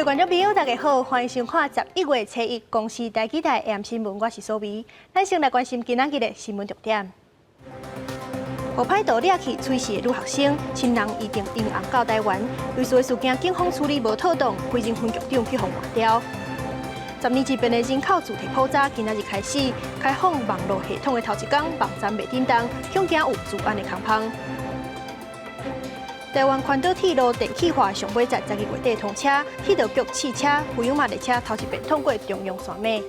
各位觀眾朋友，大家好，歡迎收看11月初一公視台語台 AM 新聞，我是蘇眉。咱先來關心今仔日的新聞重點。予歹徒掠去炊事的女學生，親人預定陰暗到台灣，類似的事件警方處理無妥當，歸仁分局長去予換掉。10年一變的人口主題普查，今仔日開始開放網路系統的頭一工，網站袂振動，恐驚有資安的空縫。台灣環島鐵路電氣化上尾站12月底通車，鐵道局試車，富悠瑪列車頭一遍通過中央山脈。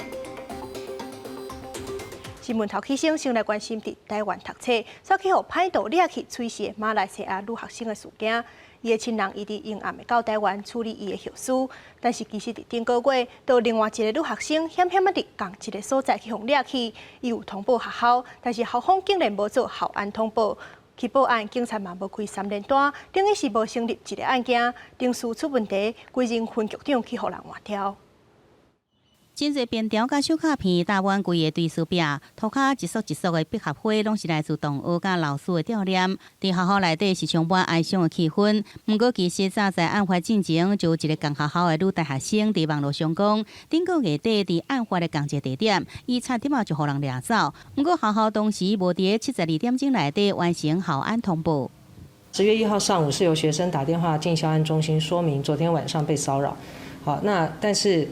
新聞頭起先，先來關心佇台灣讀冊，煞去予歹徒掠去炊事的馬來西亞女學生的事件。伊的親人伊佇陰暗會到台灣處理伊的後事，但是其實佇頂個月，就另外一個女學生險險仔佇仝一个所在去予掠去，伊有通報學校，但是校方竟然無做校安通報。去報案，警察嘛無開三聯單，等於是無成立一个案件，程序出問題，歸仁分局長去予人換掉。真濟便條佮手卡片搭滿規个堆書壁，塗跤一束一束的百合花，攏是來自同學佮老師的悼念。佇學校內底是充滿哀傷的氣氛。毋過其實早在案發進前，就有一个仝學校的女大學生佇網路上講，頂個月底佇案發的仝一个地點，伊差點仔就予人掠走。毋過學校當時無佇72點鐘內底完成校安通報。10月1號上午是由學生打電話進校安中心說明昨天晚上被騷擾。好，那但是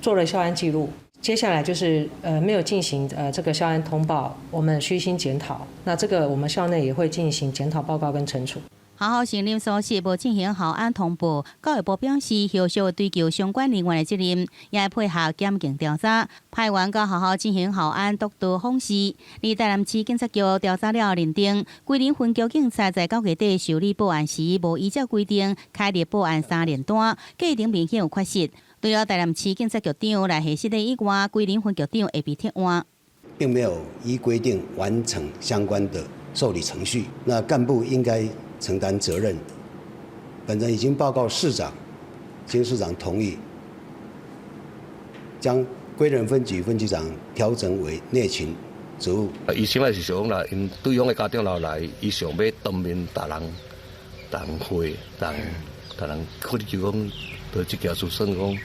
做了校安記錄，接下來就是沒有進行這個校安通報，我們虛心檢討。那這個我們校內也會進行檢討報告跟懲處。學校承認疏失，無進行校安通報。教育部表示，後續追究相關人員的責任，也會配合檢警調查，派員到學校進行校安督導訪視。而台南市警察局調查了認定，歸仁分局警察在9月底受理報案時，無依照規定開立報案三聯單，過程明顯有缺失。除了台南市警察局長來核實的以外，歸仁分局長會被撤換。並沒有依規定完成相關的受理程序，那幹部應該承擔責任。本人已經報告市長，經市長同意，將歸仁分局分局長調整為內勤職務。伊先來是想講啦，𪜶對方的家長來，伊想欲當面共人共人會，共共人可能就講，對這件事算講，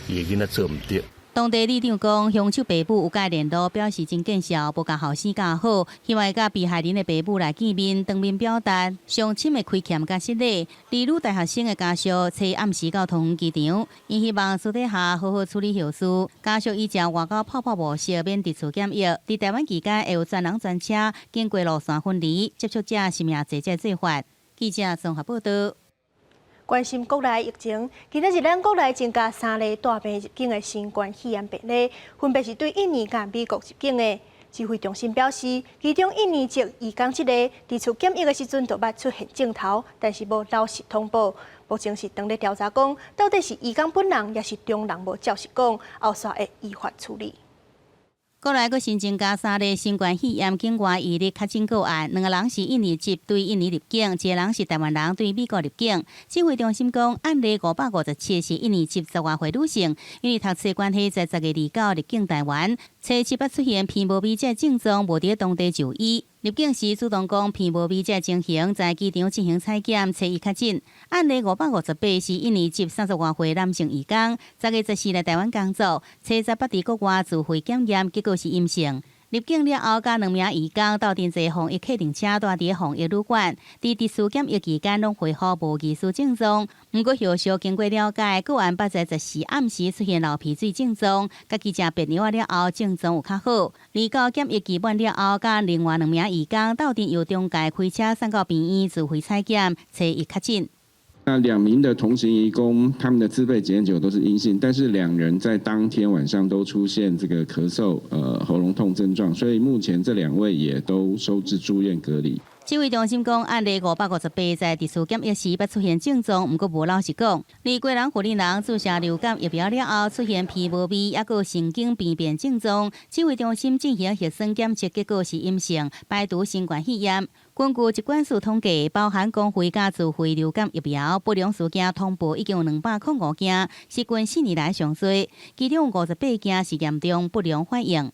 伊的囡仔做毋著。當地里長講，兇手爸母有共聯絡，表示真見笑，無共後生教好，希望佮被害人的爸母來見面，當面表達上深的虧欠佮失禮。而女大學生的家屬，初暗時到桃園機場，𪜶希望私底下好好處理後事。家屬依照外交泡泡模式免佇厝檢疫，佇台灣期間會有專人專車經過路線分離，接觸者實名制這做法。記者綜合報道。關心國內疫情，今仔日咱國內增加三例帶病入境的新冠肺炎病例，分別是對印尼佮美國入境的。指揮中心表示，其中印尼籍移工一個，佇厝檢疫的時陣就捌出現症頭，但是無老實通報。目前是當咧調查講，到底是移工本人，抑是中人無照實講，後續會依法處理。國內閣新增加三例新冠肺炎境外移入確診個案，兩個人是印尼籍對印尼入境，一個人是台灣人對美國入境。指揮中心講，案例557是印尼籍十外歲女性，因為讀冊關係在10月29入境台灣，初七捌出現鼻無味這症狀，無佇當地就醫。入境時主動講鼻無味這情形，在機場進行採檢，初一確診。案例558是印尼籍30外歲男性移工，10月14來台灣工作，初十捌佇國外自費檢驗，結果是陰性。入境了後，佮兩名移工鬥陣坐防疫客運車，蹛佇防疫旅館，佇特殊檢疫期間攏恢復無疑似症狀。毋過後續經過了解，個案捌在14暗時出現流鼻水症狀，家己食便藥了後症狀有較好。29檢疫期滿了後，佮另外兩名移工鬥陣由中介開車送到病院自費採檢，初一確診。那兩名的同行移工，他們的自費檢驗結果都是陰性，但是兩人在當天晚上都出現這個咳嗽、喉嚨痛症狀，所以目前這兩位也都收治住院隔離。指揮中心講，案例558在特殊檢疫時捌出現症狀，毋過無老實講。而歸仁婦女人注射流感疫苗了後出現鼻無味，抑閣神經病變症狀，指揮中心進行核酸檢測，結果是陰性，排除新冠肺炎。根據疾管署統計，包含公費佮自費流感疫苗不良事件通報已經有205件，是近4年來上濟，其中58件是嚴重不良反應。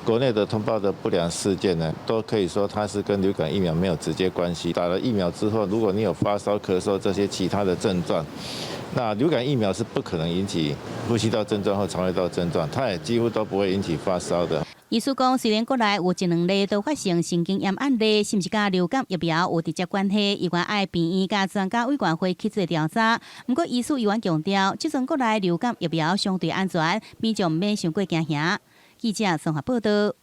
國內的通報的不良事件呢，都可以說它是跟流感疫苗沒有直接關係。打了疫苗之後，如果你有發燒、咳嗽這些其他的症狀，那流感疫苗是不可能引起呼吸道症狀或腸胃道症狀，它也幾乎都不會引起發燒的。醫師講，雖然國內有一兩例都發生神經炎案例，是毋是佮流感疫苗有直接關係？猶原愛病院佮專家委員會去做調查。毋過，醫師猶原強調，這陣國內流感疫苗相對安全，民眾毋免傷過驚嚇。記者綜合報道。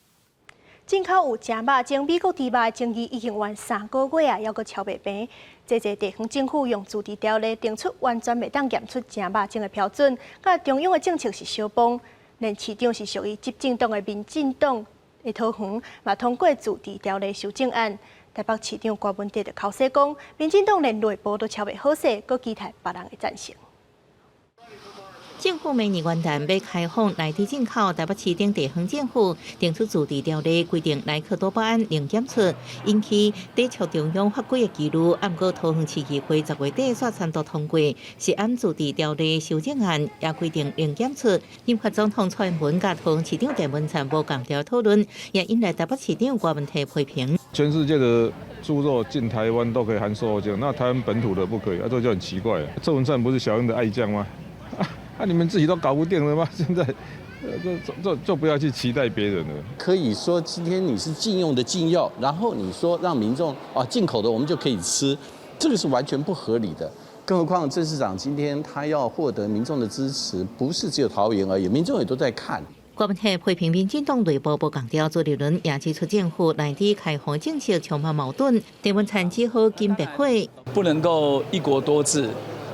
進口有食肉精，美國豬肉的爭議已經懸3個月啊，猶閣撨袂平。濟濟地方政府用自治條例定出完全袂當驗出食肉精的標準，佮中央的政策是相悖。連市長是屬於執政黨的民進黨的桃園，嘛通過自治條例修正案。台北市長柯文哲就剾洗講，民進黨連內部都撨袂好勢，閣期待別人的贊成。政府明年元旦欲開放內地進口，台北市等地方政府定出自治條例，規定萊克多巴胺零檢出，引起抵觸中央法規的疑慮。毋過桃園市議會10月底煞三讀通過，食安自治條例修正案，也規定零檢出。引發總統蔡英文佮桃園市長鄭文燦無仝調討論，也引來台北市長柯文哲批評。全世界的豬肉進台灣都可以含瘦肉精，那台灣本土的不可以，啊，這就很奇怪。鄭文燦不是小英的愛將嗎？啊！你們自己都搞不定了嗎？現在，就不要去期待別人了。可以說，今天你是禁用的禁藥，然後你說讓民眾啊進口的我們就可以吃，這個是完全不合理的。更何況鄭市長今天他要獲得民眾的支持，不是只有桃園而已，民眾也都在看。柯文哲批評民進黨內部無仝調，朱立倫也指出政府內地開放政策充滿矛盾，鄭文燦只好緊別火。不能夠一國多制，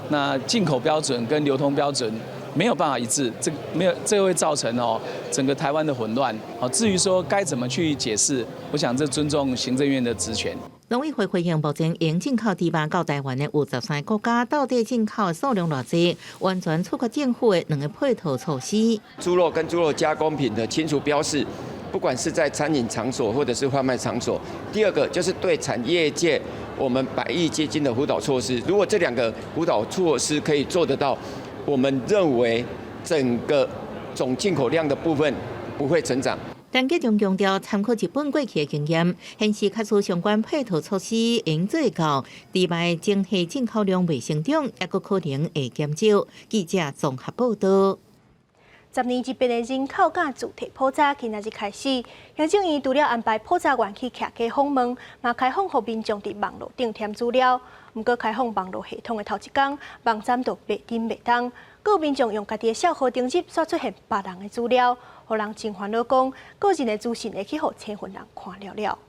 那進口標準跟流通標準沒有辦法一致，這沒有，這會造成哦整個台灣的混亂。好，至於說該怎麼去解釋，我想這尊重行政院的職權。農委會回應，目前用進口豬肉到台灣的有13個國家，到底進口的數量偌濟，完全取決政府的兩个配套措施。豬肉跟豬肉加工品的清楚標示，不管是在餐飲場所或者是販賣場所。第二個就是對產業界我們百億基金的輔導措施，如果這兩個輔導措施可以做得到，我們認為整個總進口量的部分不會成長。陳吉仲強調，參考日本過去的經驗，顯示確實相關配套措施應做到，豬肉整體進口量袂成長，猶閣可能會減少。記者綜合報道。 10年一變的人口佮住宅普查，今仔日開始。行政院除了安排普查員去徛家訪問，嘛開放予民眾佇網路頂填資料。毋過開放網路系統的頭一工，網站就袂振袂動。閣有民眾用家己的帳號登入，煞出現別人的資料，予人真煩惱，講個人的資訊會去予身份人看了了。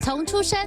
從出生、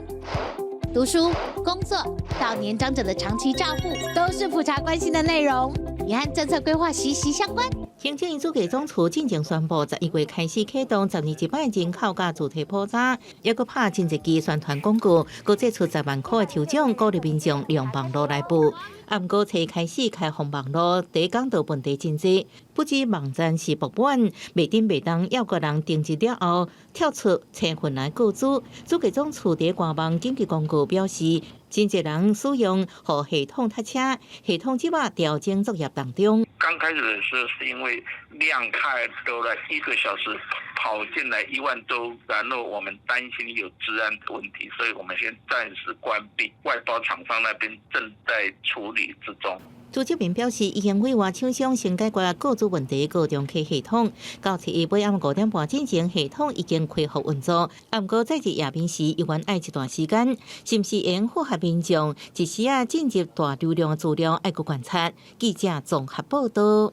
讀書、工作到年長者的長期照護，都是普查關心的內容，也和政策規劃息息相關。行政院主計總處進前宣布，11月開始啟動10年一擺人口佮住宅普查，猶閣拍真濟支宣傳廣告，閣祭出10萬箍的抽獎，鼓勵民眾用網路來報。啊，毋過初開始開放網路，第一工就問題真濟，不止網站是爆滿，袂振袂動，猶閣人登入了後跳出身份來個資。主計總處佇官網緊急公告表示，真濟人使用，予系統塞車，系統這擺調整作業當中。剛開始的時候是因為量太多了，一個小時跑進來1萬多，然後我們擔心有資安的問題，所以我們先暫時關閉。外包廠商那邊正在處理之中。朱志明表示，已經委外廠商先解決個資問題，閣重啟系統。到初一尾暗5點半進前，系統已經恢復運作。啊，毋過載入頁面時，猶原愛一段時間，是毋是會符合民眾一時仔進入大流量的資料，愛閣觀察。記者綜合報道。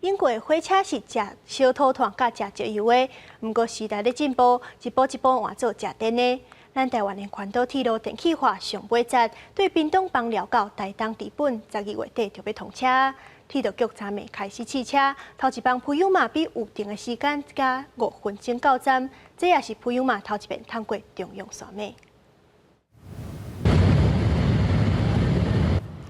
英國火車是食燒土炭佮食石油的，毋過時代咧進步，一步一步換做食電的。咱台灣的環島鐵路電氣化上尾站，對屏東枋寮到台東知本，12月底就欲通車。鐵道局昨暝開始試車，頭一班普悠瑪比預定的時間加5分鐘到站，這也是普悠瑪頭一遍通過中央山脈。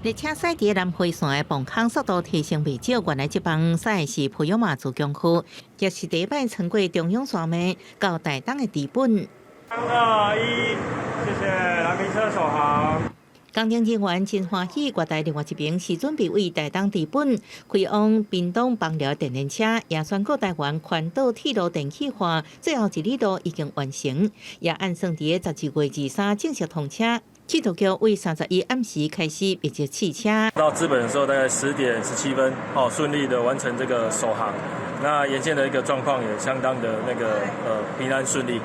列車駛佇南迴線的磅空速度提升袂少，原來這班駛的是普悠瑪自強號，也是第一擺穿過中央山脈到台東的知本。三二一，謝謝藍皮車首航。工程人員真歡喜，月台另外一邊是準備為台東知本開往屏東枋寮電聯車，也宣告台灣環島鐵路電氣化最後一里路已經完成，也按算佇12月23正式通車。鐵道局為31暗時開始密集試車。到知本的時候，大概10點17分，哦，順利的完成這個首航。那沿線的一個狀況也相當的平安順利。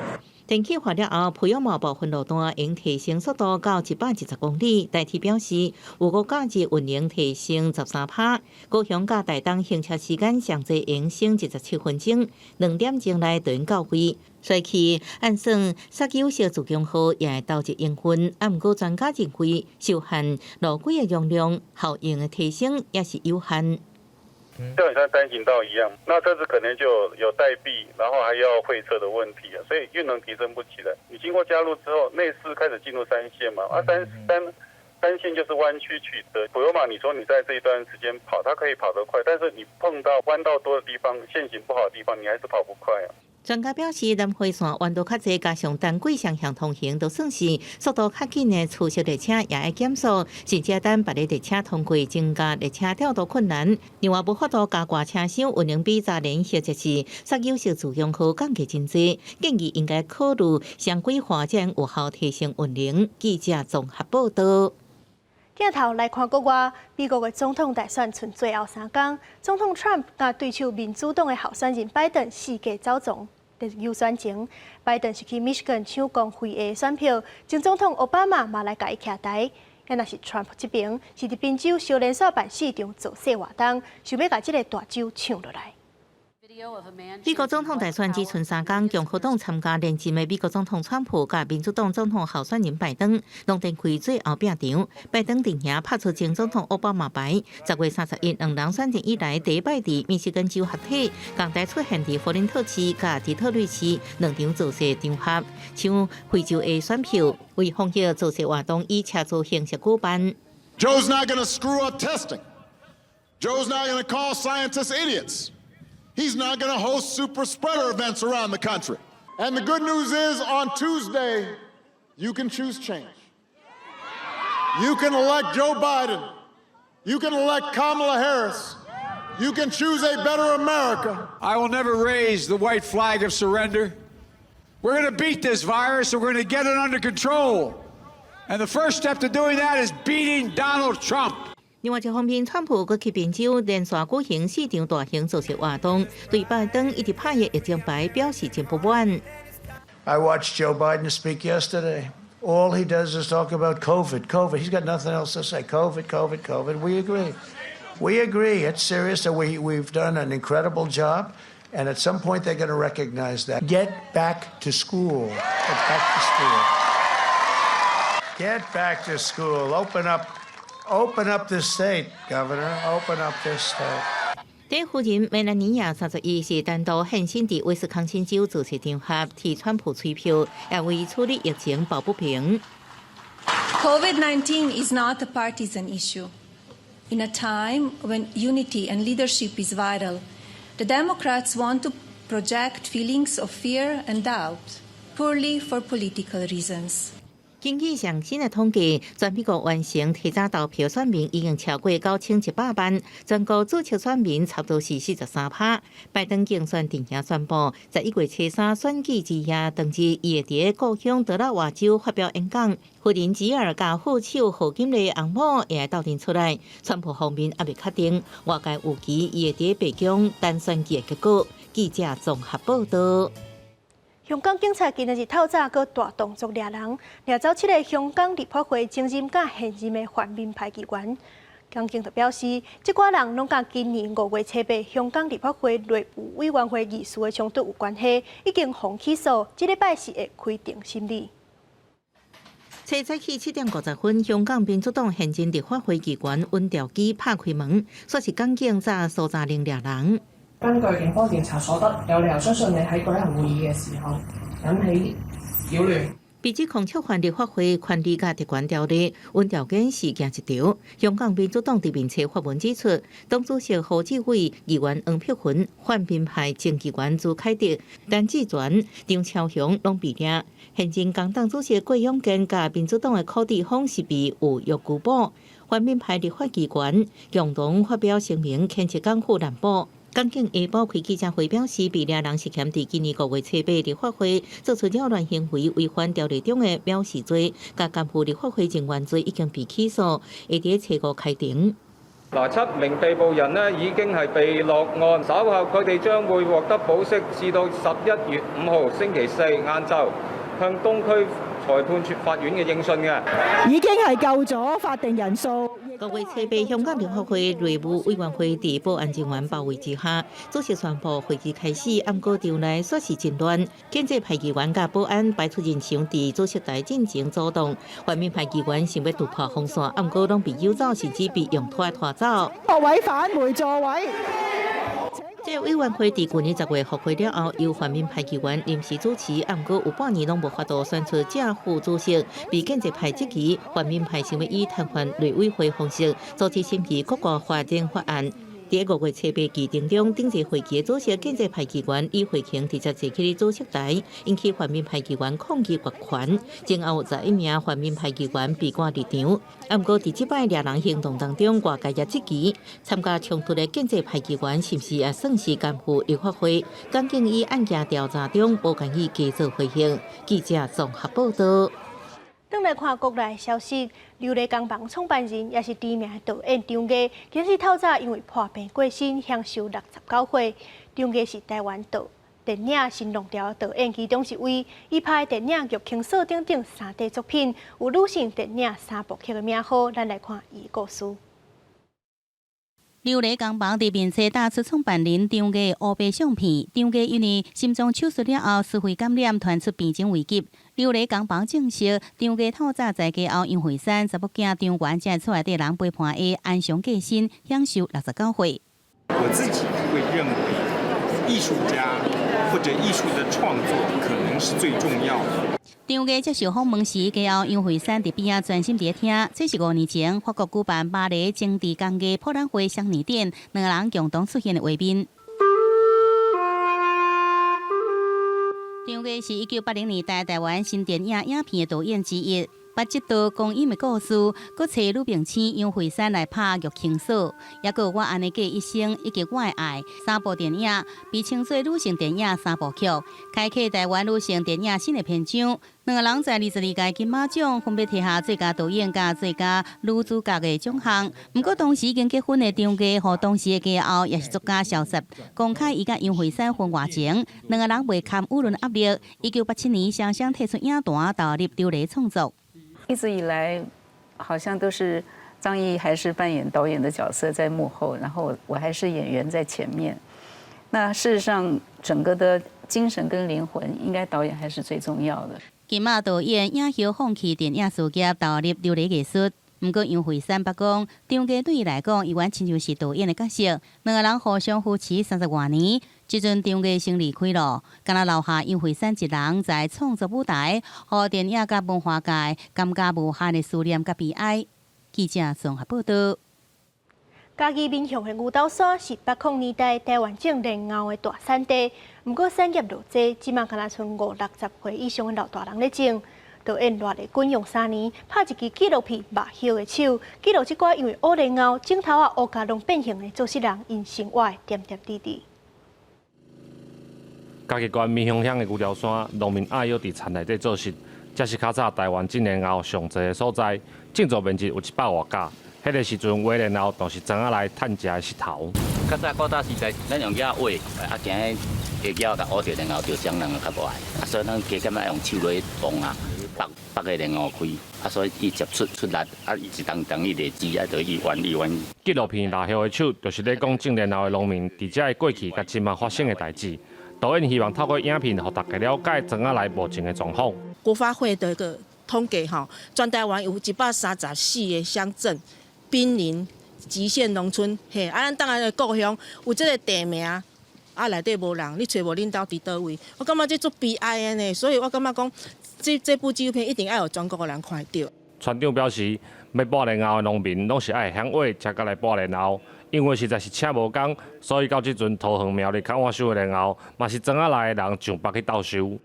電氣化了後，普悠瑪部分路段會提升速度到120公里。台鐵表示，預估假日運能提升13趴。高雄佮台東行車時間上濟會省27分鐘，2點鐘內就能到位。所以按算索有色自強號也會投入營運，啊，毋過專家認為，受限路軌的容量，效應的提升也是有限。就很像單行道一樣，那車子可能就有待避，然後還要會車的問題啊，所以運能提升不起來。你經過加入之後，內四開始進入三線嘛，啊三線就是彎曲曲折。普悠瑪，你說你在這一段時間跑，它可以跑得快，但是你碰到彎道多的地方，線型不好的地方，你還是跑不快啊。專家表示，南迴線彎道較濟，加上單軌雙向通行，就算是速度較緊的初速列車也會減速，甚至等別个列車通過，增加列車調度困難。另外，無法度加掛車廂，運能比早年或者是索有色自強號降低真濟，建議應該考慮雙軌化，才能有效提升運能。記者綜合報道。鏡頭來看國外，美國的總統大選賰最後3工，總統 Trump 佮對手民主黨的候選人拜登四界走傱佇遊選情。拜登是去 Michigan 搶攻非裔選票，前總統奧巴馬嘛來共伊徛台。若是 Trump 這邊是佇賓州小連鎖辦四場造勢活動，想欲共這个大州搶落來。美國總統大選只賰3工，共和黨參加連任的美國總統川普佮民主黨總統候選人拜登，攏展開最後拼場。拜登陣營拍出前總統奧巴馬牌，10月31，兩人選戰以來第一擺佇密西根州合體，仝台出現佇佛林特市佮底特律市兩場造勢場合，搶非洲裔選票，為防疫造勢活動以車子形式舉辦。 Joe's not going to screw up testing. Joe's not going to call scientists idiots. He's not going to host super spreader events around the country. And the good news is, on Tuesday, you can choose change. You can elect Joe Biden. You can elect Kamala Harris. You can choose a better America. I will never raise the white flag of surrender. We're going to beat this virus and we're going to get it under control. And the first step to doing that is beating Donald Trump. 另外一方面，川普閣去賓州連續舉行四場大型造勢活動，對拜登一直拍的疫情牌表示真不滿。 I watched Joe Biden speak yesterday. All he does is talk about COVID, COVID. He's got nothing else to say. COVID, COVID, COVID. We agree. We agree. It's serious that we've done an incredible job. And at some point, they're going to recognize that. Get back to school. Get back to school. Get back to school. Open up. Open up this state, Governor. Open up this state. 第夫人梅蘭妮亞31是單獨現身佇威斯康星州造勢場合，替川普催票，也為處理疫情抱不平。 COVID-19 is not a partisan issue. In a time when unity and leadership is vital, the Democrats want to project feelings of fear and doubt, purely for political reasons. 根據上新的統計，全美國完成提早投票選民已經超過9100萬，全國註冊選民差不多是43趴。拜登競選陣營宣布，11月初三選舉之夜，當日伊會佇故鄉德拉瓦州發表演講。夫人吉爾佮副手賀錦麗翁某也會鬥陣出來。川普方面猶未確定，外界預期伊會佇白宮等選舉的結果。記者綜合報道。香港警察今仔日透早閣大動作掠人，掠走七个香港立法會前任佮現任的泛民派議員。港警就表示，這寡人攏佮今年5月初八香港立法會內務委員會議事的衝突有關係，已經予起訴，這禮拜四會開庭審理。初早起7點50分，香港民主黨現任立法會議員尹兆基拍開門，說是港警早搜查令掠人。根據警方調查所得，有理由相信你喺舉行會議嘅時候引起擾亂。被指控觸犯立法會權力佮特權條例，尹兆堅是驚一場。香港民主黨佇面冊發文指出，黨主席胡志偉、議員黃碧雲、泛民派前議員朱凱廸、陳志全、張超雄攏被掠。現任工黨主席郭永健佮民主黨的柯志峰是被有約拘捕。泛民派立法機關共同發表聲明，譴責港府濫捕。港警下晡開記者會表示，被掠人涉嫌佇今年5月初8立法會做出擾亂行為，違反條例中的藐視罪，佮干預立法會人員罪，已經被起訴，會佇初五開庭。嗱，7名被捕人呢已經係被落案，稍後佢哋將會獲得保釋，至到11月5號星期四晏晝向東區裁判處法院嘅應訊嘅。已經係夠咗法定人數。5月初8，香港立法會內務委員會佇保安人員包圍之下，主席宣布會議開始。毋過場內煞是真亂，建制派議員佮保安擺出人牆佇主席台進前阻擋，泛民派議員想欲突破封線，毋過攏被誘走，甚至被用拖拖走。各位返回座位。這個委員會佇舊年10月復會了後，由泛民派議員臨時主持，毋過有半年攏無法度選出正副主席，被建制派質疑，泛民派想欲以癱瘓內委會方式阻止審議國歌法典法案。佇5月初8議程中，頂一會期的主席建制派議員李慧瓊直接坐起主席台，引起泛民派議員抗議奪權。前後有11名泛民派議員被趕離場。毋過佇這擺掠人行動當中，外界也質疑參加衝突的建制派議員是毋是也算是干預立法會？港警以案件調查中，無願意加做回應。記者綜合報道。轉來看國內消息，琉璃工房創辦人也是知名導演張藝，今日透早因為破病過身，享壽69歲。張藝是台灣導電影新浪潮導演其中一位，伊拍的電影《玉卿鎖》等等3D 作品，有女性電影三部曲的名號。咱來看伊的故事。琉璃工房佇面冊打出創辦人張藝烏白相片，張藝因為心臟手術了後，思肺感染，傳出病情危急。琉璃工房證實，張藝透早在家後楊惠珊查某囝張元才厝內底人陪伴下安詳過身，享壽69歲。我自己會認為，藝術家或者藝術的創作可能是最重要的。張藝接受訪問時，家後楊惠珊佇邊仔專心佇咧聽。這是5年前法國舉辦巴黎精緻工藝博覽會雙年展，兩個人共同出現的畫面。張藝是1980年代台灣新電影影片的導演之一，捌執導光陰的故事，閣揣女明星楊惠珊來拍《玉卿鎖》，抑閣有我按呢過一生以及我的愛三部電影，被稱做女性電影三部曲，開啟台灣女性電影新的篇章。兩個人在22屆金馬獎分別提下最佳導演佮最佳女主角的獎項。毋過當時已經結婚的張藝，予當時的家後也是作家消息，公開伊佮楊惠珊婚外情，兩個人袂堪輿論壓力，1987年雙雙退出影壇，投入琉璃創作。一直以來，好像都是張譯還是扮演導演的角色在幕後，然後我還是演員在前面。那事實上，整個的精神跟靈魂，應該導演還是最重要的。金馬導演影后放棄電影事業，投入琉璃藝術。毋過楊惠珊捌講，張藝對伊來講，猶原親像是導演的角色。兩個人互相扶持30外年，這陣張藝先離開咯，干焦留下楊惠珊一人在創作舞台，予電影佮文化界感覺無限的思念佮悲哀。記者綜合報道。嘉義民雄的牛鬥山是80年代台灣種蓮藕的大產地，毋過產業落濟，這馬干焦賰五六十歲以上的老大人咧種。導演賴麗君用3年拍一支紀錄片《目翕的手》，記錄這寡因為烏蓮藕種頭仔烏甲攏變形的做事人𪜶生活的點點滴滴。嘉義縣民雄鄉的牛寮山，農民阿腰佇田內底做穡，這是較早台灣種蓮藕上濟的所在，種作面積有100外甲。彼个時陣，挖蓮藕就是庄仔內趁食的食頭。較早古早時代，咱用攑挖，啊，驚彼下攑共挖著蓮藕，著傷人較無愛，啊，所以咱加減愛用手落去碰啊，拔拔个蓮藕開，啊，所以伊接出出力，啊，伊一重重伊袂支，啊，就伊彎伊彎。紀錄片《目翕的手》就是咧講種蓮藕的農民佇遮的過去佮這馬發生的代誌。導演希望透過影片，予大家了解莊仔內目前的狀況。國發會的一個統計吼，全台灣有134個鄉鎮。瀕臨極限農村，嘿，啊，咱當然的故鄉有這個地名，啊，啊內底無人，你揣無恁兜佇佗位，我感覺這足悲哀的呢，所以我感覺講，這部紀錄片一定愛予全國的人看著。村長表示，欲播蓮藕的農民攏是愛會曉挖，才敢來播蓮藕。因為實在是請無工，所以到這陣桃園苗栗較晚收的蓮藕，嘛是莊仔內的人上北去鬥收。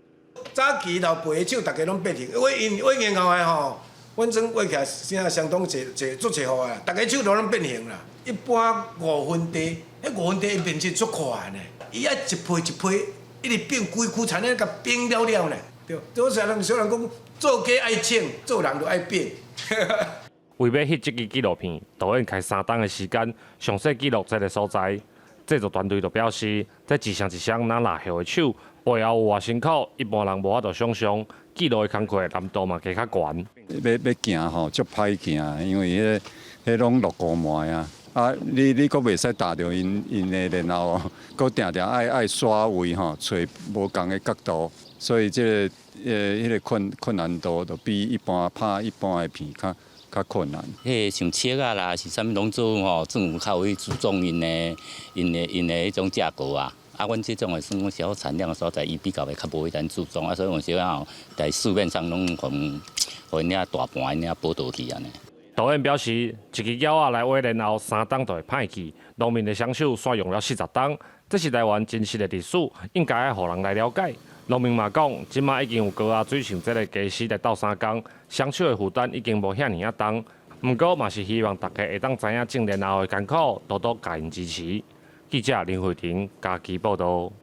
早期老輩的手，逐家攏變形，挖𪜶挖蓮藕的吼，反正挖起來聲相當濟濟足濟雨啊，逐家手都攏變形啦。一般5分地，彼5分地變質足快呢，伊愛一批一批，一直變規區田咧，共變了了呢。對，多數人小人講，做雞愛穿，做人就愛變。為欲翕這支紀錄片，導演開3冬的時間，詳細記錄這个所在。製作團隊就表示，這一雙一雙若蠟葉的手，背後有偌辛苦，一般人無法度想像。記錄的工課難度嘛加較懸。欲行吼，足歹行，因為彼攏落孤糜啊！啊，你閣袂使踏著𪜶的，然後閣定定愛刷位吼，揣無仝的角度，所以這个彼个困難度就比一般拍一般的片較困難。彼个像切仔啦，是啥物攏做吼，政府較有去注重𪜶的彼種價格啊。啊，阮這種的算講小產量的所在，伊比較會較無彼陣注重啊，所以有時吼在市面上攏予𪜶遐大盤𪜶遐報倒去按呢。導演表示，一支枵仔來挖蓮藕3冬就會歹去，農民的雙手煞用了40冬，這是台灣真實的歷史，應該愛予人來了解。農民嘛講，這馬已經有高壓水像這个家私來鬥相共，雙手的負擔已經無遐爾仔重。毋過嘛是希望大家會當知影種蓮藕的艱苦，多多共𪜶支持。記者林慧婷家己報導。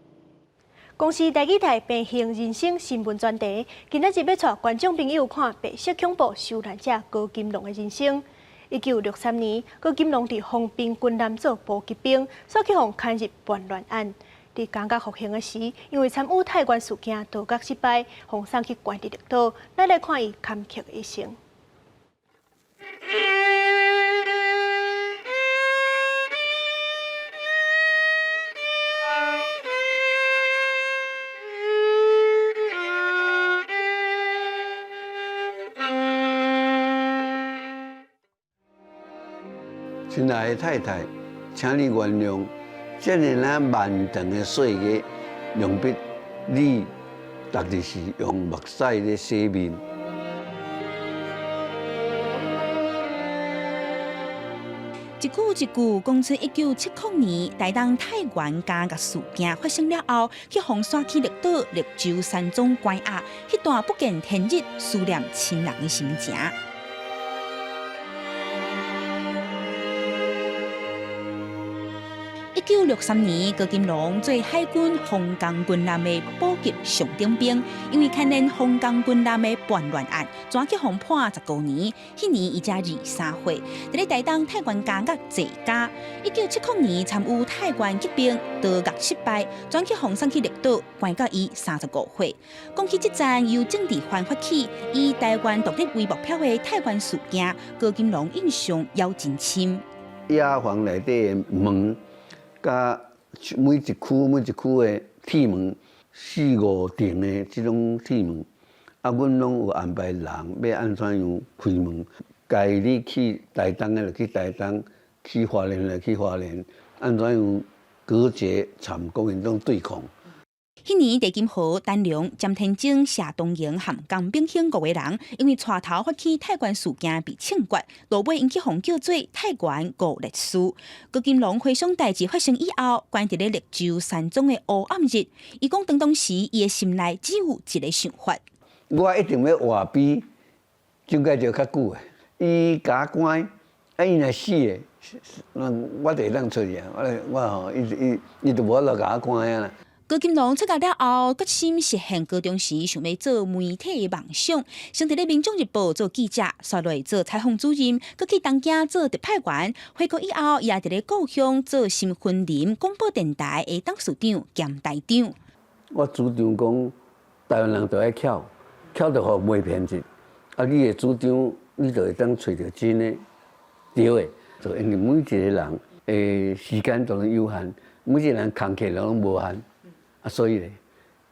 公視台語台平行人生新聞專題，今仔日欲帶觀眾朋友看白色恐怖受難者高金龍的人生。1963年，高金龍佇豐濱軍艦做補給兵，煞去予牽入叛亂案。佇監獄服刑的時，因為參與泰源事件投獄失敗，予送去關佇綠島。咱來看伊坎坷的一生。親愛的太太，請你原諒，這爾仔漫長的歲月，強迫你逐日是用目屎咧洗面。一句一句講出1970年台東泰源監獄事件發生了後，去予徙去綠島綠洲山莊關押，彼段不見天日、思念親人的心情。1963年，高金龍做海軍皇宮軍艦的補給上等兵，因為牽連皇宮軍艦的叛亂案，轉去予判15年。彼年伊才23歲，佇咧台東泰源監獄坐監。1970年參與泰源革命，投獄失敗，轉去予送去綠島，關到伊35歲。講起這場由政治犯發起，以台灣獨立為目標的泰源事件，高金龍印象猶真深。瓦房內底的門。佮每一區每一區的鐵門，四五層的這種鐵門，啊，阮攏有安排人欲按怎樣開門，該你去台東的就去台東，去花蓮的去花蓮，按怎樣隔絕參國民黨對抗。彼年，鄭金和、陳龍、詹天正、謝東營和江炳興五个人，因為帶頭發起泰源事件被槍決，落尾𪜶去予叫做泰源五烈士。高金龍回想代誌發生以後，關佇咧綠洲山莊的烏暗日，伊講當時伊的心內只有一个想法：我一定欲活比蔣介石較久的。伊共我關，啊，伊若死的，我就會當出去啊！我吼，伊就無法度共我關啊啦。高金龍出獄了後，決心實現高中時想欲做媒體的夢想，先佇咧《民眾日報》做記者，紲落做採訪主任，閣去東京做特派員。回國以後，伊也佇咧故鄉做新雲林廣播電臺的董事長兼台長。我主張講，台灣人就愛巧，巧就予袂偏執。啊，你的主張，你就會當揣著真的對的。就因為每一個人的時間都有限，每一個人工課攏無限。啊，所以咧，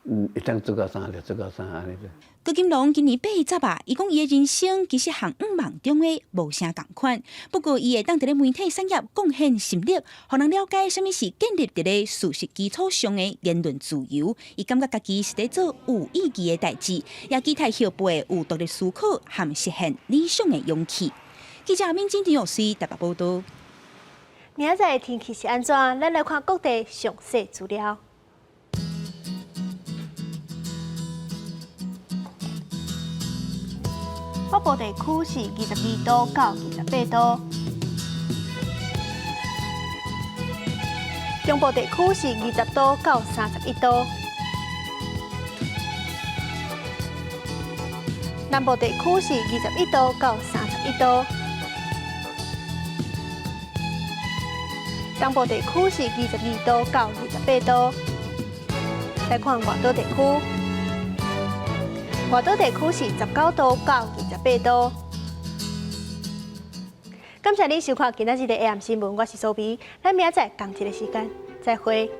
會當做到啥就做到啥按呢。高金龍今年80啊，伊講伊的人生其實和向望中的無啥仝款。不過伊會當佇咧媒體產業貢獻心力，予人了解啥物是建立佇咧事實基礎上的言論自由。伊感覺家己是佇做有意義的代誌，也期待後輩有獨立思考和實現理想的勇氣。記者敏晶、陳玉水台北報導。明仔載的天氣是按怎？咱來看各地詳細資料。北部地區是22度到28度，中部地區是20度到31度，南部地區是21度到31度，東部地區是22度到28度。來看外島地區。外島地區是19度到28度。感謝您收看今仔日的 AM 新聞，我是蘇比，咱明仔載仝一个時間再會。